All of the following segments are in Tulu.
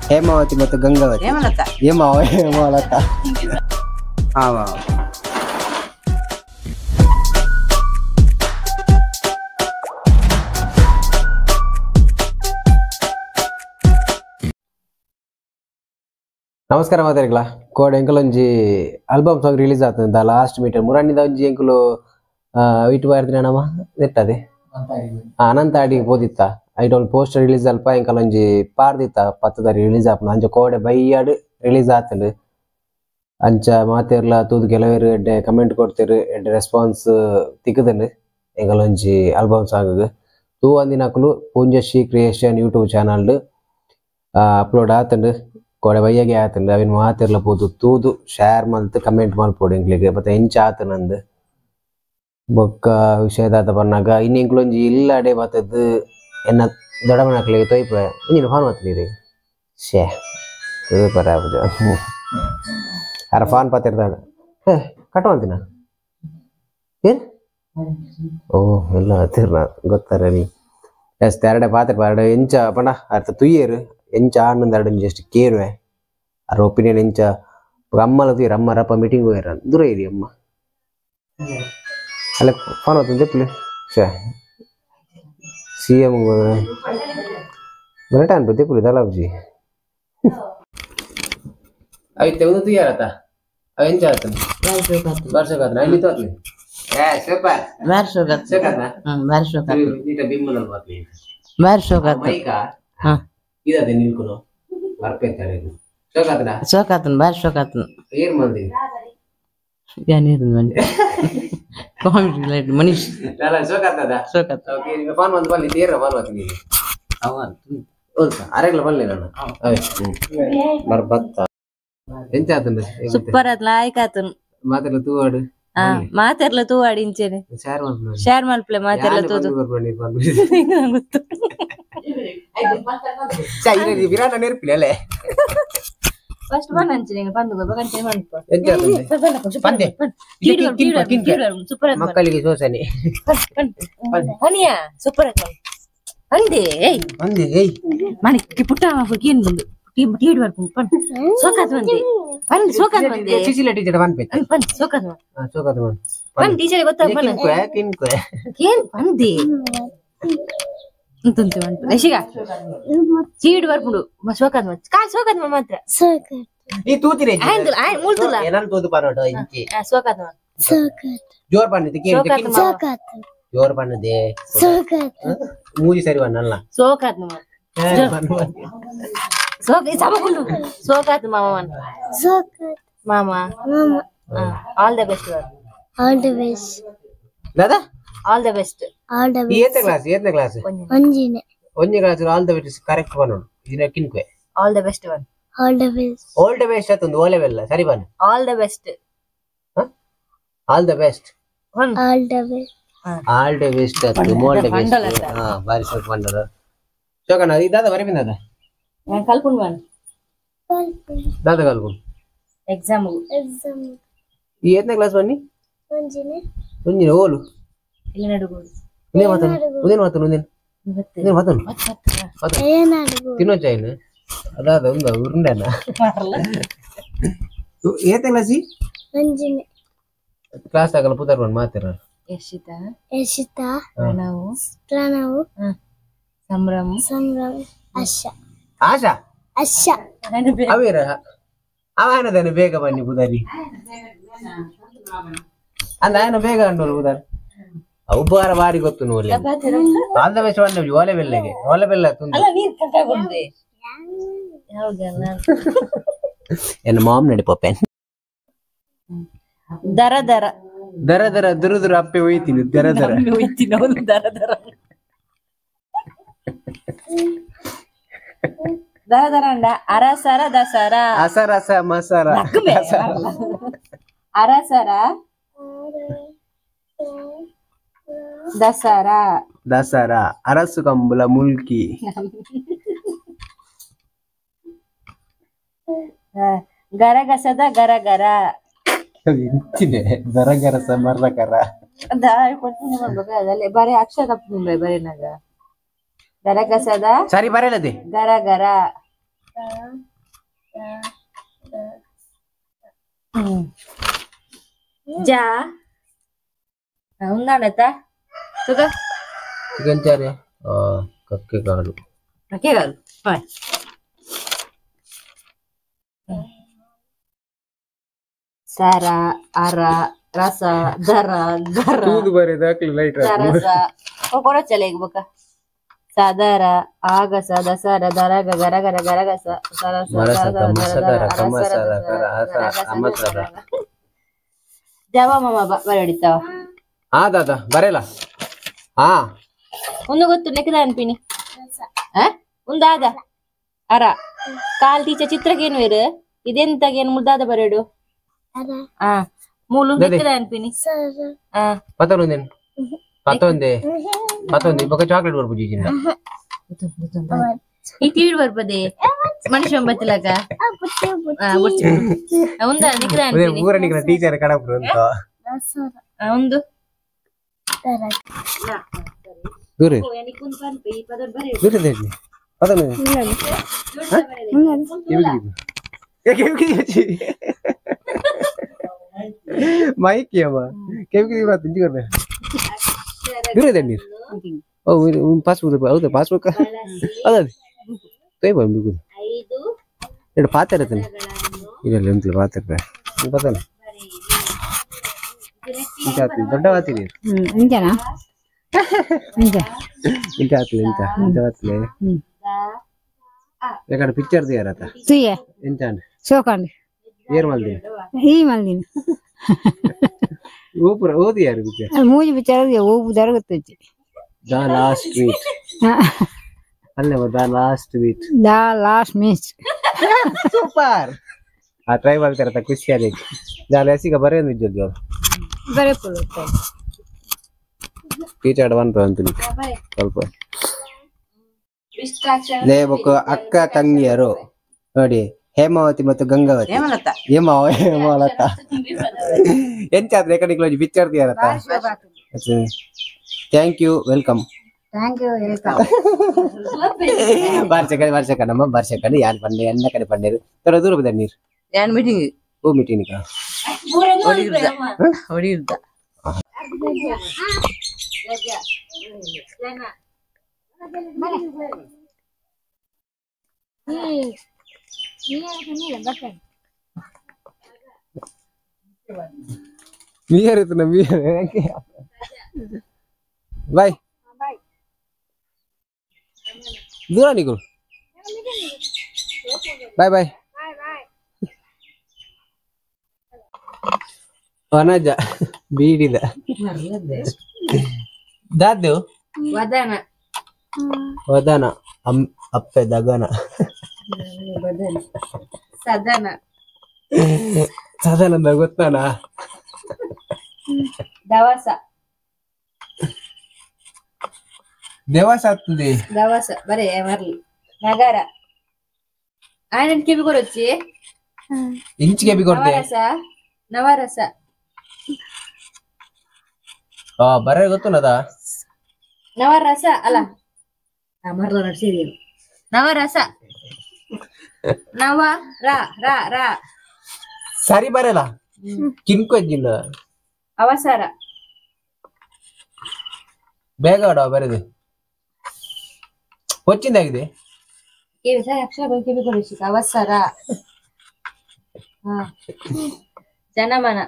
Hemavathi ಮತ್ತು ಗಂಗಾವತಿ. ಹೇಮಲತಾ. ಹೇಮಾವಲತಾ. ಹಾ. ನಮಸ್ಕಾರ ಮಾತಾಡಿಗಳ ಕೋಡೆ ಎಂಕಲೊಂಜಿ album song release ಆಗ್ತದೆ the last metre ಮುರಾಣಿದ ಒಂಜಿ ಎಂಕುಲು ಇಟ್ಟು ಬಾರ್ದಿನ ನಮ್ಮ ನೆಟ್ಟದೆ ಅನಂತ ಅಡಿಗೆ ಪೋದಿತ್ತ ಐಟ್ ಒಂದು ಪೋಸ್ಟರ್ ರಿಲೀಸ್ ಅಲ್ಪ ಎಂಕಲೊಂಜಿ ಪಾರ್ದಿತ್ತ 10 ತಾರೀಕು ರಿಲೀಸ್ ಆಪುನ ಅಂಚ ಕೋಡೆ ಬೈಯಾಡ್ ರಿಲೀಸ್ ಆತಂಡು ಅಂಚ ಮಾತೆರ್ಲ ತೂದು ಕೆಲವೇರು ಎಡ್ಡೆ ಕಮೆಂಟ್ ಕೊಡ್ತೀರು ಎಡ್ಡೆ ರೆಸ್ಪಾನ್ಸ್ ತಿಕ್ಕುದುಂಡು ಎಂಕಲೊಂಜಿ ಆಲ್ಬಮ್ ಸಾಂಗ್ ತೂ ಅಂದಿನಕುಲು Poonjashree creation YouTube channel upload ಆತಂಡು ಕೋಡೆ ಬಯ್ಯಗೆ ಆತಂಡು ಅವಿನ ಮಾತಿರ್ಲ ಪೋದು ತೂದು ಶೇರ್ ಮಲ್ತ್ ಕಮೆಂಟ್ ಮಲ್ಪೊಡು ಎಂಕ್ಲೆಗ್ ಬೊತ್ತ ಎಂಚ ಆತನಂದು ಬೊಕ್ಕ ವಿಷಯದಾತ ಪನ್ನಗ ಇನ್ನು ಎಂಕ್ಲೊಂಜಿ ಇಲ್ಲಡೆ ಬತ್ತದ್ ಎನ್ನ ದೊಡ್ಡಮ್ಮನಕ್ಲೆಗ್ ತೊಯ್ಪ ಇಂಜಿನ ಫೋನ್ ಮಲ್ತಿನಿ ಶೇ ಸೂಪರ್ ಆಪುಜ ಅರ ಫೋನ್ ಪಾತಿರ್ದಾಡ ಹೇ ಕಟ್ ಮಂತಿನ ಏನ್ ಓ ಎಲ್ಲ ಹತ್ತಿರ ಗೊತ್ತಾರೆ ನೀ ಎಸ್ ಎರಡೆ ಪಾತ್ರ ಎರಡೆ ಎಂಚ ಪಂಡ ಅರ್ಥ ತುಯ್ಯರು ಎಂಚ ಆನಂದ ಎರಡು ಜಸ್ಟ್ ಕೇರುವೆ ಅರ ಒಪಿನಿಯನ್ ಎಂಚ ಅಮ್ಮಲ ತುಯ್ಯರು ಅಮ್ಮ ರಪ್ಪ ಮೀಟಿಂಗ್ ಹೋಗ್ಯಾರ ದೂರ ಇರಿ ಅಮ್ಮ ಅಲ್ಲ ಫೋನ್ ಹೊತ್ತು ತೆಪ್ಪಲಿ ಶೇ ಸಿ ಎಂ ಬರಟ ಅನ್ಪ ತೆಪ್ಪಲಿ ದಲಾಬ್ಜಿ ಐತೆ ಒಂದು ತುಯ್ಯಾರತ ಅವ ಎಂಚ ಆತನ ವರ್ಷಕಾತನ ಅಲ್ಲಿ ತೋತ್ಲಿ ಏ ಸೂಪರ್ ವರ್ಷಕಾತ ವರ್ಷಕಾತ ನೀಟ ಬಿಮ್ಮನಲ್ ಬಾತ್ಲಿ ವರ್ಷಕಾತ ಮೈಕಾ ಹಾ ಇದಾದೆ ನಿಲ್ಕುನು ಬರ್ಪೆತ್ತಾರೆ ಶೋಕಾತನ ಶೋಕಾತನ ಬಾರಿ ಶೋಕಾತನ ಏನ್ ಮಂದಿ ಏನಿರು ಮಂದಿ ಕಾಮಿಡಿ ಲೈಟ್ ಮನೀಶ್ ಅಲ್ಲ ಶೋಕಾತದ ಶೋಕಾತ ಓಕೆ ನಿಮ್ಮ ಫೋನ್ ಬಂದು ಬಲ್ಲಿ ತೀರ ಫೋನ್ ಬರ್ತೀನಿ ಅವ ಹೌದಾ ಅರೆಗ್ಲ ಬಲ್ಲಿ ನಾನು ಬರ್ಬತ್ತ ಎಂತ ಆತನ ಸೂಪರ್ ಆತ್ ಲಾಯ್ಕ್ ಆತನ ಮಾತೆಲ್ಲ ತೂವಾಡು ಮಾತೆರ್ಲ ತೂವಾಡು ಇಂಚೆನೆ ಶೇರ್ ಮಲ್ಪಲೆ ಶೇರ್ ಮಲ್ಪಲೆ ಮಾತೆರ್ಲ ತೂದು ಗೊತ್ತು ವಿರಾಟ ನೆನಪಿಲ್ಲ ಅಲ್ಲೇ ಫಸ್ಟ್ ಬಣ್ಣ ಅಂಚನೆ ಬಂದು ಬಗಂಚನೆ ಮನ್ಪ ಎಂತ ಪಂದೆ ಸೂಪರ್ ಆತ್ ಮಕ್ಕಳಿಗೆ ಶೋಷಣೆ ಪನಿಯಾ ಸೂಪರ್ ಆತ್ ಅಂದೆ ಏಯ್ ಅಂದೆ ಏಯ್ ಮಣಿ ಪುಟ್ಟ ಏನ್ ಬಂದು ಟೀಡ್ ಬರ್ಪುಂಡು ಪನ್ ಸೋಕಾತ್ ಬಂದೆ ಪನ್ ಸೋಕಾತ್ ಬಂದೆ ಸುಶೀಲ ಟೀಚರ್ ಪನ್ಪೆ ಪನ್ ಸೋಕಾತ್ ಹಾ ಸೋಕಾತ್ ಬಂದೆ ಪನ್ ಟೀಚರ್ ಗೊತ್ತಾ ಪನ್ ಕಿನ್ಕುವೆ ಕಿನ್ಕುವೆ ಏನ್ ಬಂದೆ ಅಂತಂತೆ ಉಂಟು ಯಶಿಗ ಚೀಡ್ ಬರ್ಪುಂಡು ಸೋಕಾತ್ ಕಾ ಸೋಕಾತ್ ಮಾತ್ರ ಸೋಕಾತ್ ಈ ತೂತಿರೆ ಆಯ್ತು ಆಯ್ ಮುಳ್ತುಲ ಏನನ್ ತೂದು ಪರೋಟ ಇಂಚಿ ಸೋಕಾತ್ ಸೋಕಾತ್ ಜೋರ್ ಪನ್ನಿದೆ ಸೋಕಾತ್ ಸೋಕಾತ್ ಜೋರ್ ಪನ್ನಿದೆ ಸೋಕಾತ್ ಮೂಜಿ ಸರಿ ಬನ್ನಲ್ಲ ಸೋಕಾತ್ ಮಾಮ ಸೋಕ ಸಬಗುಂಡು ಸೋಕಾತ್ ಮಾಮ ಸೋಕಾತ್ ಮಾಮ ಮಾಮ all the best all the best Dada all the best all the best ಏತನೇ class ಏತನೇ class ಒಂಜಿನೆ ಒಂಜಿ class all the best correct ಬನ್ನೋಡು ಇದನ್ನ ಕಿನ್ಕುವೆ all the best one all the best all the best ಆತಂದು ಓಲೆ ಬೆಲ್ಲ ಸರಿ ಬನ್ನ all the best all the best one all the best all the best ಆತು all the best ಹಾ ಬಾರಿ ಸೋಕ್ ಬಂಡರ ಸೋಕನ ಇದಾದ ಬರಿ ದಾದ ನಾನು ಕಲ್ಪುಂಡು ಬನ್ ದಾದ ಕಲ್ಪುಂಡು ಎಕ್ಸಾಮ್ ಎಕ್ಸಾಮ್ ಈ ಏತನೇ ಕ್ಲಾಸ್ ಬನ್ನಿ ಒಂಜಿನೆ ಒಂಜಿನೆ ಓಲು ಇಲ್ಲ ನಡುಗೋಡು ಉದೇನ್ ಮಾತನು ಉದೇನ್ ಮಾತನು ಉದೇನ್ ಉದೇನ್ ಮಾತನು ತಿನ್ನೋ ಚಾಯ್ನ ಅದಾದ ಒಂದು ಉರುಂಡೆನ ಏತನೇ ಕ್ಲಾಸ್ ಒಂಜಿನೆ ಕ್ಲಾಸ್ ಆಗಲ್ಲ ಪುದರ್ ಬಂದು ಮಾತಿರ ಯಶಿತಾ ಯಶಿತಾ ಪ್ರಣವ್ ಪ್ರಣವ್ ಸಂಭ್ರಮ್ ಸಂಭ್ರಮ್ ಆಶಾ ಆಶಾ ಆಶಾ ಅವೇರ ಅವನದನೆ ಬೇಗ ಬನ್ನಿ ಪುದರಿ ಅಂದ ಆಯನ ಬೇಗ ಅಂಡೋರು ಪುದರ್ ಉಬ್ಬಾರ ಬಾರಿ ಗೊತ್ತು ನೋಲಿ all the best ಬನ್ನಿ ಓಲೆ ಬೆಲ್ಲೆಗೆ ಓಲೆ ಬೆಲ್ಲ ತುಂದು ಅಲ್ಲ ನೀರ್ ಕಟ್ಟಾಗೊಂಡೆ ಹೌದಲ್ಲ ಎನ್ನ ಮಾಮ್ ನಡಿಪಪ್ಪೆ ದರ ದರ ದರ ದರ ದುರು ದುರು ಅಪ್ಪೆ ಒಯ್ತೀನಿ ದರ ದರ ಒಯ್ತೀನಿ ಹೌದು ದರ ದರ ದರ ದರ ಅಂಡ ಅರಸರ ದಸರ ಅಸರಸ ಮಸರ ಅರಸರ ದಸರಾ ದಸರಾ ಅರಸು ಕಂಬಳ ಮುಲ್ಕಿ ಗರಗಸದ ಗರಗರ ಇಂಚಿನೆ ಗರಗರಸ ಮರ್ರಕರ ಬರೆ ಅಕ್ಷರ ತಪ್ಪು ಬರೆನಾಗ ಗರಗಸದ ಸರಿ ಬರಲದೆ ಗರಗರ ಜಾ ಉಂದಾಣತ ಸುಗ ಚಿಕನ್ ಕಕ್ಕೆ ಕಾಳು ಕಕ್ಕೆ ಕಾಳು ಬಾಯ್ ಸರ ಅರ ರಸ ದರ ಗರ ತೂದು ಬರೆದ ಲೈಟ್ ಸರಸ ಕೊಡಚಲ ಈಗ ಬೊಕ ಸದರ ಆಗಸ ದಸರ ದರಗ ಗರಗರ ಗರಗಸ ಸರಸ ಮರಸಕ ಮಸಗರ ಕಮಸರ ಕರ ಹಸ ಅಮಸರ ಜವ ಮಾಮ ಬರಡಿತಾವ ಹಾ ದಾದಾ ಬರಲ್ಲ ಹಾ ಒಂದು ಗೊತ್ತು ನೆಕ್ಕದ ಅನ್ಪಿನಿ ಒಂದಾದ ಅರ ಕಾಲ್ ಟೀಚರ್ ಚಿತ್ರಕ್ಕೇನು ಇರು ಇದೆಂತಾಗೇನು ಮುದ್ದಾದ ಬರಡು ಮೂಲು ನೆಕ್ಕದ ಅನ್ಪಿನಿ ಪತ್ತೊಂದೇನು ಪತ್ತೊಂದೇ ಪತ್ತೊಂದು ಇವಾಗ ಚಾಕ್ಲೇಟ್ ಬರ್ಬೋದು ಈಗಿಂದ ಈ ತೀಡ್ ಬರ್ಬದೆ ಮನುಷ್ಯ ಬತ್ತಿಲಕ ಒಂದ ನೆಕ್ಕದ ಅನ್ಪಿನಿ ಊರನಿಗೆ ಟೀಚರ್ ಕಡಪ್ರು ಅಂತ ಒಂದು ದೂರ ದೂರ ಪದನು ಮೈಕ್ ಅಮ್ಮ ಕೆವಿಗೆ ತಿಂಜಿಕೊರ್ನೆ ದೂರ ಇದೆ ನೀರು ಓ ಪಾಸ್ಬುಕ್ ಹೌದಾ ಪಾಸ್ಬುಕ್ ಹೌದಾ ತೋಯ್ ಬಂದು ಎರಡು ಪಾತ್ರೆ ಇರ್ತೇನೆ ಇಲ್ಲ ಎಂತಲ್ಲ ಪಾತ್ರೆ ಪತ್ತಾನೆ ಇಂಚ ಆತ್ಲಿ ದೊಡ್ಡ ವಾತಿ ನೀರು ಇಂಚನಾ ಇಂಚ ಇಂಚ ಆತ್ಲಿ ಇಂಚ ಇಂಚ ವಾತ್ಲಿ ಯಾಕಂದ್ರೆ ಪಿಕ್ಚರ್ ತಯಾರತ ತುಯ್ಯೆ ಎಂಚ ಸೋಕಂಡು ಏರ್ ಮಲ್ದಿನಿ ಈ ಮಲ್ದಿನಿ ಓಪುರ ಓದಿ ಯಾರು ಪಿಕ್ಚರ್ ಮೂಜಿ picture hope ಜರುಗುತ್ತುಜ್ಜಿ the last meet ಅಲ್ಲೇ the last meet the last meet super ಆ ಟ್ರೈ ಮಾಡ್ತಾರತ ಖುಷಿ ಅದಕ್ಕೆ ಜಾಲಿ ಹಸಿಗ ಬರೆಯೋದು ಇದ್ದದ್ದು ಬರೆಪುಡು ಟೀಚರ್ ಬಂತು ಅಂತೀನಿ ಸ್ವಲ್ಪ ಲೇಬಕು ಅಕ್ಕ ತಂಗಿಯರು ನೋಡಿ ಹೇಮಾವತಿ ಮತ್ತು ಗಂಗಾವತಿ ಹೇಮಲತಾ ಹೇಮಲತಾ ಎಂಚಾದ್ರೆ ಕಡೆ ಪಿಕ್ಚರ್ ತಯಾರತ thank you welcome thank you welcome ಬಾರ್ಸಕ ಬಾರ್ಸಕ ನಮ್ಮ ಬಾರ್ಸಕಂಡು ಯಾನ್ ಪಂಡೆ ಎನ್ನ ಕಡೆ ಪಂಡೇರು ತೋರ ದೂರ ಬದ ನೀರು ಯಾನ್ ಮೀಟಿಂಗ್ ಓ ಮೀಟಿಂಗ್ ಹೊಡಿಯುತ್ತ ಮೀಯರ್ ಇತ್ತು ಮೀಯರ್ ಬಾಯ್ ದೂರ ನಿಗಳು ಬಾಯ್ ಬಾಯ್ ವನಜ ಬೀಡಿದ ದಾದು ವದನ ವದನ ಅಪ್ಪೆ ದಗನ ಸದನ ಸದನ ಗೊತ್ತಾನ ದವಸ ದೇವಸ ಆಗ್ತದೆ ದವಸ ಬರೇ ಮರ್ಲಿ ನಗರ ಆಯನ ಕಿವಿ ಕೊರೊಚ್ಚಿ ಇಂಚ್ ಕೆಬಿ ಕೊಡ್ತೆ ನವರಸ ನವರಸ ಆ ಬರೇ ಗೊತ್ತುನದ ನವರಸ ಅಲ್ಲ ಮರ್ಲ ನಡ್ಸಿದೀನಿ ನವರಸ ನವ ರ ರ ರ ಸರಿ ಬರಲ್ಲ ಕಿನ್ಕೊಜ್ಜಿಲ್ಲ ಅವಸರ ಬೇಗ ಆಡುವ ಬರದು వచ్చిಂದಾಗಿದೆ ಕಿವಿ ಸರ್ ಅಕ್ಷರ ಕಿವಿ ಕೊಡಿಸಿ ಅವಸರ ಜನಮನ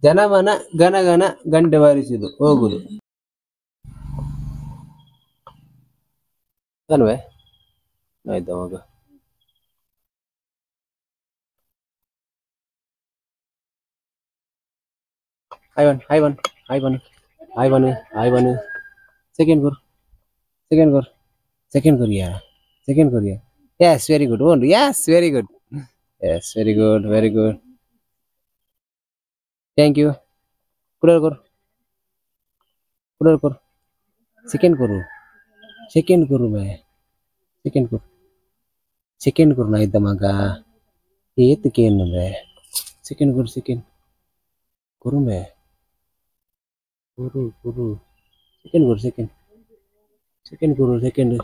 ಜನಮನ ಗಣಗಣ ಗಂಟೆ ಬಾರಿಸುದು ಹೋಗುದು ಅಲ್ವೇ ಆಯ್ತು ಅವಾಗ I one I one I one I one I one second Gur second Gur second Korea second Korea yes very good own yes very good yes very good very good thank you ಕುಡರ್ Gur ಕುಡರ್ Gur second Guru second Guru May second Guru second Guru ನಾ ಇದ್ದ ಮಗ ಏತಕ್ಕೆ ಮೇ second ಗುರು second ಗುರು ಮೇ ಗುರು ಗುರು second ಗುರು second second ಗುರು ಸೆಕೆಂಡ್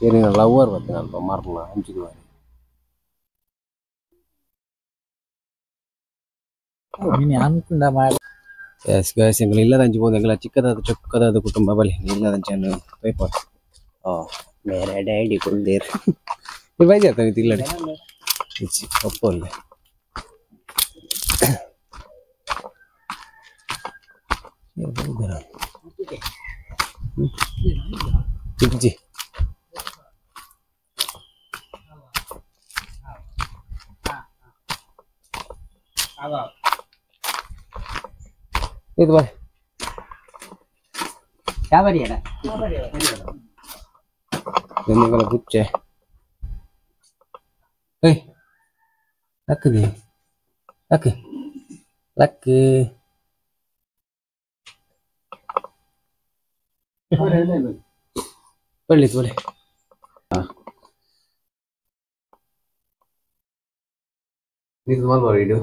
ಏನಿನ ಲವರ್ ಬತ್ತಿನ ಅಲ್ಪ ಮರ್ಲ ಅಂಚಿಗೆ ಎಸ್ ಗೈಸ್ ಎಂಕಲ್ ಇಲ್ಲದಂಚಿ ಪೋದು ಎಂಕಲ ಚಿಕ್ಕದಾದ ಚೊಕ್ಕದಾದ ಕುಟುಂಬ ಬಲಿ ಇಲ್ಲದಂಚಿ ಪೇಪರ್ ಮೇರೆ ಡ್ಯಾಡಿ ಕುಲ್ದೇರ್ ನೀವು ಬೈಜಿ ಆತ ಇಲ್ಲಡೆ ಇಚ್ಚಿ ಒಪ್ಪಲ್ಲ ಇಜ್ಜಿ ಇದು ಬಾಯ್ ನಿನ್ನೆಗಳ ಗುಚ್ಚೆ ಏಯ್ ಲಕ್ಕದಿ ಲಕ್ ಲಕ್ ಬಳ್ಳಿ ಬಳ್ಳಿ ಇದು ಮಲ್ಬಾರ ಇಡು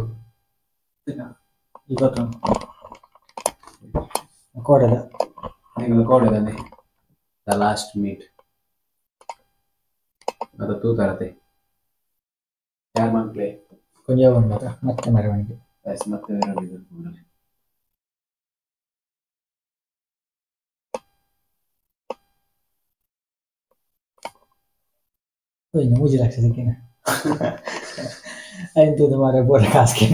ಕೋಡದ ನಿಮಗೆ ಕೋಡದನೆ the last meet ಅದು ತೂತಾರತೆ ಯಾರ್ ಮಕ್ಳೇ ಕೊಂಜ ಬಂದ ಮತ್ತೆ ಮೆರವಣಿಗೆ ಎಸ್ ಮತ್ತೆ ಮೆರವಣಿಗೆ ಮೂಜಿ ಲಕ್ಷ ಸಿಕ್ಕಿನ ಐದು ಮಾರ ಬೋರ ಕಾಸ್ಕೆ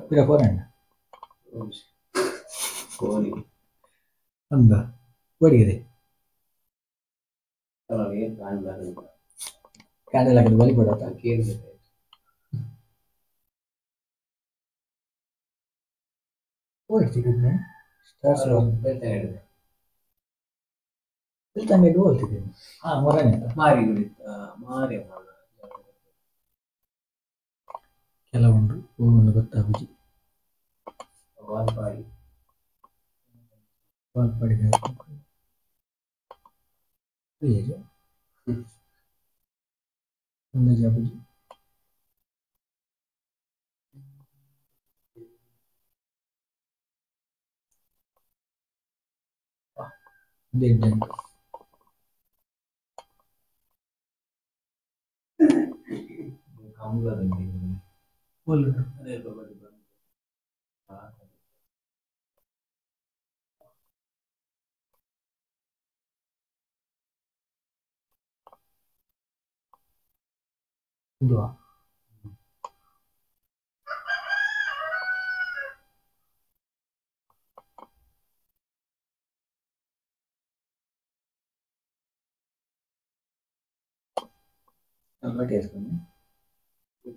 ಪಿರ ಪೋರಣ್ಣ ಕೋಲಿ ಅಂದ ಬಡಿಗಿದೆ ಕ್ಯಾಂಡಲ್ ಹಾಕಿದ್ ಬಲಿ ಕೊಡತ್ತ ಸ್ಟಾರ್ಸ್ ಬೆಳ್ತಂಗಡಿ ಹೋಗ್ತಿದ್ದೀನಿ ಹಾ ಮೊರನೆ ಮಾರಿ ಮಾರಿ ಕೆಲವೊಂದು ಹೂವನ್ನು ಗೊತ್ತಾಗುಜಿ ವಾಲ್ಪಾಡಿ ವಾಲ್ಪಾಡಿ ಅಂದಾಜು ಆಗುಜಿ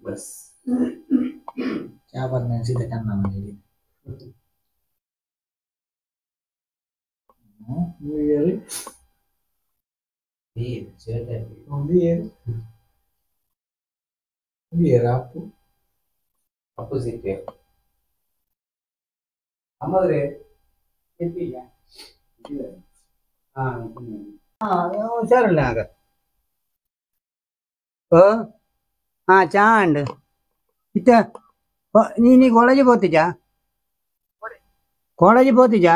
ಬಸ್ ಚಾ ನೆನೆಸಿದ ಕನ್ನ ಮನೆಯಲ್ಲಿ ಅಪ್ಪು ಅಪೋಸಿಟ್ ಅಮ್ಮದ್ರೆ ಹುಷಾರಿಲ್ಲ ಆಗ ಓ ಹಾಂ ಚಾ ಉಂಡು ಇತ್ತ ನೀನು ಕಾಲೇಜಿಗೆ ಹೋಗ್ತಿದ್ಯಾ? ಕಾಲೇಜಿಗೆ ಹೋಗ್ತಿದ್ಯಾ?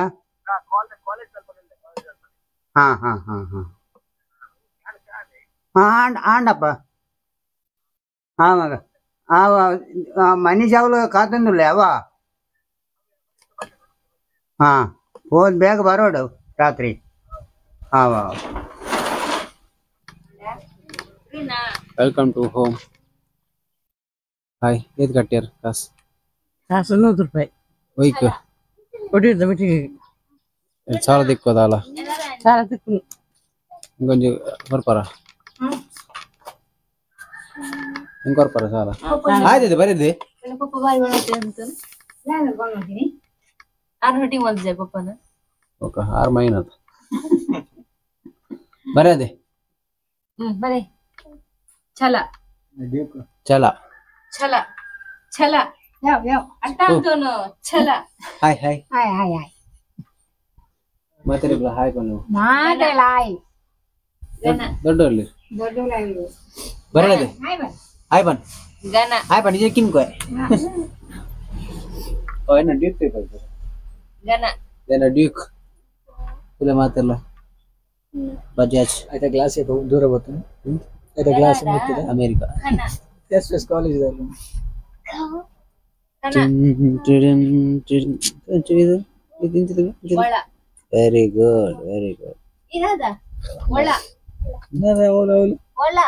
ಹಾಂ ಹಾಂ ಹಾಂ ಹಾಂ ಹಾಂ ಆಂಡಪ್ಪ. ಹಾಂ ಮಗ ಮನೀಷ್ ಅವಳು ಕಾತಂದುಲ್ಲ ಅವ. ಹಾಂ ಹೋದ್ ಬೇಗ ಬರೋಡು ರಾತ್ರಿ. ಹಾಂ welcome to home. Hi ಏತ್ ಕಟ್ಟಿಯರ್ ಕಾಸು? ಕಾಸು 100 ರೂಪಾಯಿ. ಒಯ್ಕ್ ಕೊಟ್ಟಿದ್ದ ಮೀಟಿಂಗ್ ಸಾಲ ದಿಕ್ಕೋದಲ್ಲ? ಸಾಲ ದಿಕ್ಕು ಇಂಕೊಂಜಿ ಕೊರ್ಪರ ಹಿಂಗೆ ಕೊರ್ಪರ ಸಾಲ ಆಯ್ತು ಬರೀದಿ. ಪಪ್ಪ ಬಾರಿ ಆರು ರೊಟ್ಟಿ ಮಲ್ಜೆ ಪಪ್ಪನ. ಓಕೆ 6 ಮೈನ್ ಅದು ಬರದೆ. ಬರೇ ಛಲ ಛಲ ಛಲ ಛಲ ಯಾವ ಯಾವ ಅಟ್ಟಾಂತೋನು ಛಲ. Hi hi hi hi hi ಮಾತಾಡಿಬ್ಲ hi bun ಮಾತಾಡಲ್ಲ ಹಾಯ್ ದೊಡ್ಡಲ್ಲಿ ದೊಡ್ಡಲ್ಲ ಬರದೆ ಹಾಯ್ ಬನ್ ಹಾಯ್ ಬನ್ ಗನ ಹಾಯ್ ಬನ್ ಇದು ಕಿನ್ ಕೋಯ್ ಓ ಏನ ಡ್ಯೂಟಿ ಬರ್ ಗನ Then Duke ಇಲ್ಲ ಮಾತೆಲ್ಲ ಬಜಾಜ್. ಆಯ್ತಾ ಗ್ಲಾಸ್ ದೂರ ಬರ್ತದೆ. ಆಯ್ತಾ ಗ್ಲಾಸ್ ಮುಟ್ಟಿದೆ. ಅಮೇರಿಕ. ಎಸ್ ಎಸ್ ಕಾಲೇಜ್ ಒಳ. Very good, very good. ಇರದ ಒಳ. ಒಳ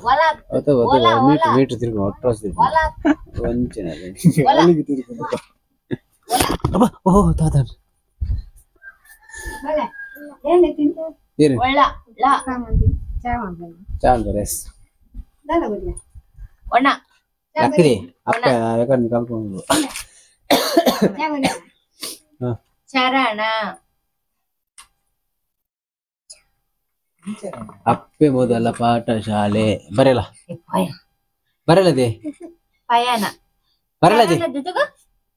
ಒಳ. ಮೀಟರ್ ಮೀಟರ್ ತಿರ್ಗು ಒಟ್ರಾಸ್ ತಿರ್ಗು. ಒಳ. ವಂಚನೆ. ಒಳ. ಅಬ್ಬಾ, ಓ ತಾತ. ಏನು? ಒಳ ಲ. ಚಾಂದ್ ಎಸ್. ಒಣ. ಲಕ್ಕಿದೆ ಅಪ್ಪ ಯಾಕಂದ್ರೆ ಕಲ್ಕೊಂಡು. ಚರಣ. ಅಪ್ಪೆ ಮೊದಲ ಪಾಠಶಾಲೆ ಬರಲ್ಲ ಬರಲ್ಲದೆ. ಪಯಣ. ಬರಲ್ಲದೆ.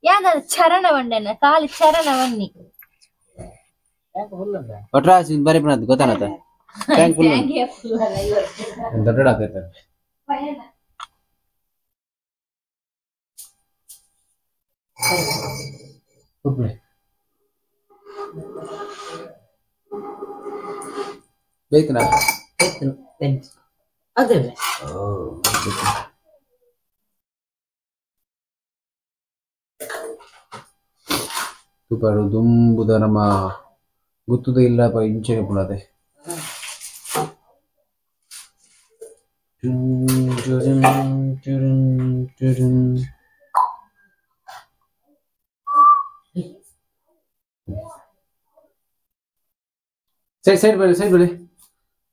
ಯಾವ್ದಾದ್ರು ಚರಣ ಬಂಡೆನ ಖಾಲಿ ಚರಣ ಬನ್ನಿ. ಒಟ್ರಾಸಿ ಬರೀ ಗೊತ್ತಾನತ್ತ ಟ್ಯಾಂಕ್ ಫುಲ್ ದೊಡ್ಡ ಆಗ್ತೈತೆ. ಪಯಣ. ಬೇಕನಾ? ಅದೇ. ಸೂಪರ್. ದುಂಬುದ ನಮ್ಮ ಗೊತ್ತದ ಇಲ್ಲ ಇಂಚೆನೆ ಪುಣದೆ. ಸೈಡ್ ಸೈಡ್ ಬಳಿ, ಸೈಡ್ ಬಳಿ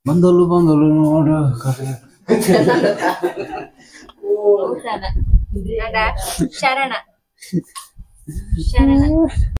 ಬಂದಲು ಬಂದಲು ನೋಡು ಕರೆ. ಶರಣ ಶರಣ.